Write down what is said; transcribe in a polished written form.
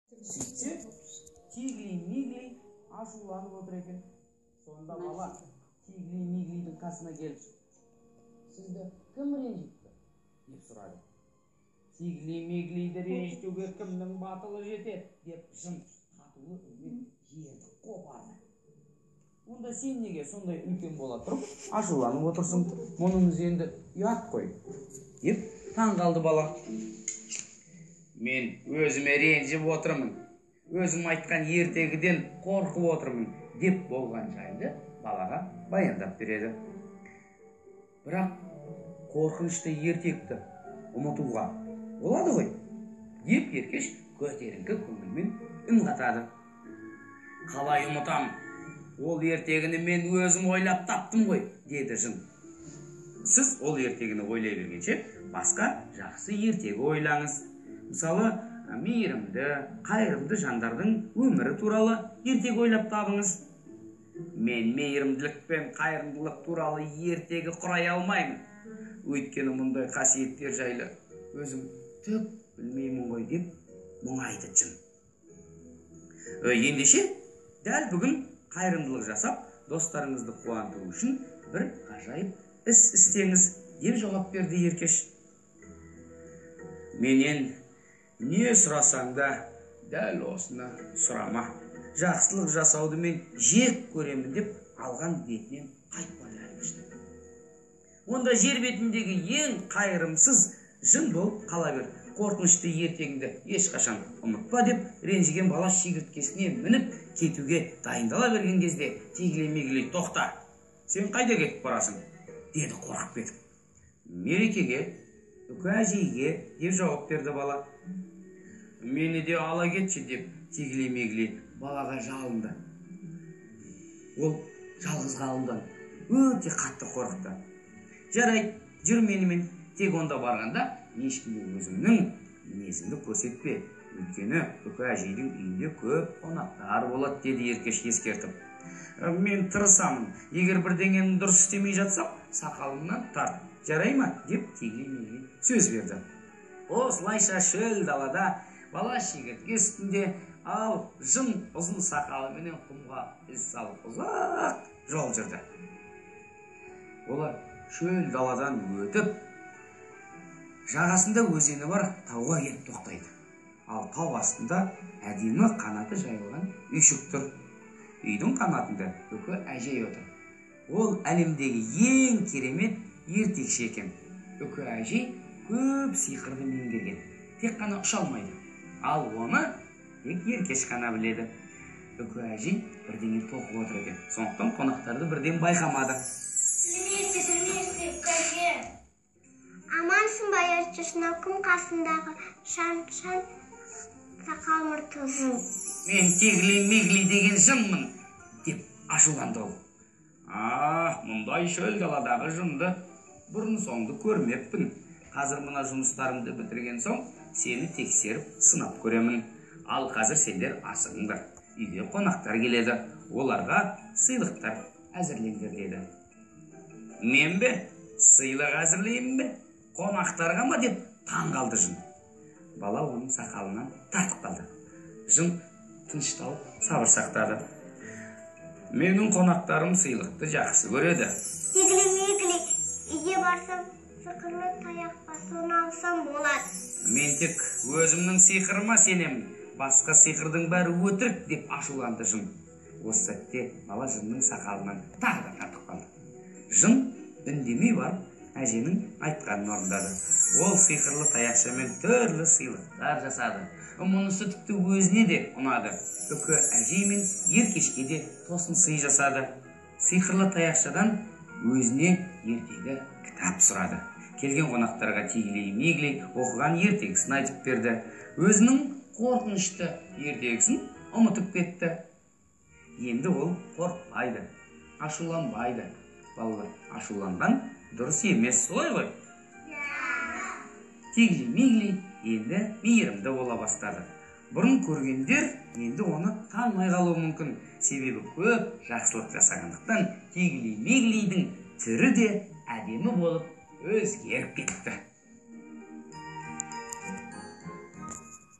Сөйтсе, Тигли Мигли ашуланып отыр екен. Сонда бала Тигли Миглидің қасына келіп, «Сізді кім ренжітті?» деп сұрады. «Тигли Миглиді ренжітуге кімнің батылы жетеді?» деп жын қатулы үнмен жерді қопарды. «Онда сен неге сондай үлкен бола тұрып ашуланып отырсың? Мұныңыз енді ұят қой», деп таң қалды бала. «Мен өзіме ренжіп отырмын, өзім айтқан ертегіден қорқып отырмын», деп болған жайды балаға баяндап береді. «Бірақ қорқынышты ертекті ұмытуға болады ғой», деп Еркеш көтеріңкі көңілмен үн қатады. «Қалай ұмытамын? Ол ертегіні мен өзім ойлап таптым ғой», деді жын. «Сіз ол ертегіні ойлай бергенше, басқа жақсы ертегі ойлаңыз. Мысалы, мейірімді, қайырымды жандардың өмірі туралы ертегі ойлап табыңыз». «Мен мейірімділік пен қайырымдылық туралы ертегі құрай алмаймын, өйткені мұндай қасиеттер жайлы өзім түк білмеймін ғой», деп мұңайды жын. «Ендеше дәл бүгін қайырымдылық жасап, достарыңызды қуанту үшін бір ғажайып іс істеңіз», деп жауап берді Еркеш. «Менен не сұрасаң да, дәл осыны сұрама. Жақсылық жасауды мен жек көремін», деп алған бетінен қайтпады әлгі жын. «Онда жер бетіндегі ең қайырымсыз жын болып қала бер. Қорқынышты ертегіңді ешқашан ұмытпа», деп ренжіген бала шегірткесіне мініп кетуге дайындала берген кезде Тигли Мигли: «Тоқта, сен қайда кетіп барасың?» деді қорқып кетіп. «Мерекеге, Үкі әжейге», деп жауап берді бала. «Мені де ала кетші», деп Тигли Мигли балаға жалынды. Ол жалғыз қалудан өте қатты қорықты. «Жарайды, жүр менімен. Тек онда барғанда ешкімге өзіңнің мінезіңді көрсетпе, өйткені Үкі әжейдің үйінде көп қонақтар болады», деді Еркеш ескертіп. «Мен тырысамын. Егер бірдеңені дұрыс істемей жатсам, сақалымнан тарт, жарай ма?» деп Тигли Мигли сөз берді. Осылайша шөл далада бала шегіртке үстінде, ал жын ұзын сақалыменен құмға із салып ұзақ жол жүрді. Олар шөл даладан өтіп, жағасында өзені бар тауға келіп тоқтайды. Ал тау астында әдемі қанаты жайылған үйшік тұр. Үйдің қанатында Үкі әжей отыр. Ол әлемдегі ең керемет ертекші екен. Үкі әжей көп сиқырды меңгерген, тек қана ұша алмайды. Ал оны тек Еркеш қана біледі. Үкі әжей бірдеңе тоқып отыр екен, сондықтан қонақтарды бірден байқамады. Сәлеметсіз, сәлеметсіз, көке. Амансың ба, Еркеш? Мынау кім, қасындағы шаң-шаң сақал мұрты ұзын? «Мен Тигли Мигли деген жынмын», деп ашуланды ол. «А, мұндай шөл даладағы жынды бұрын соңды көрмеппін. Қазір мына жұмыстарымды бітірген соң, сені тексеріп, сынап көремін. Ал қазір сендер асығыңдар, үйге қонақтар келеді, оларға сыйлықтар әзірлеңдер», деді. «Мен бе? Сыйлық әзірлеймін бе? Қонақтарға ма?» деп таң қалды жын. Бала оның сақалынан тартып қалды. Жын тынышталып, сабыр сақтады. «Менің қонақтарым сыйлықты жақсы көреді». Тигли Мигли, үйге барсам, сиқырлы таяқ бар, соны алсам болады. «Мен тек өзімнің сиқырыма сенемін, басқа сиқырдың бәрі өтірік», деп ашуланды жын. Осы сәтте бала жынның сақалынан тағы да тартып қалды. Жын үндемей барып әженің айтқанын орындады. Ол сиқырлы таяқшамен түрлі сыйлықтар жасады. Мұнысы тіпті өзіне де ұнады. Үкі әжей мен Еркешке де тосын сый жасады. Сиқырлы таяқшадан өзіне ертегі кітап сұрады. Келген қонақтарға Тигли Мигли оқыған ертегісін айтып берді. Өзінің қорқынышты ертегісін ұмытып кетті. Енді ол қорықпайды, ашуланбайды. Балалар, ашуланған дұрыс емес, солай ғой? Тигли Мигли енді мейірімді бола бастады. Бұрын көргендер енді оны танымай қалуы мүмкін. Себебі көп жақсылық жасағандықтан Тигли Миглидің түрі де әдемі болып өзгеріп кетті.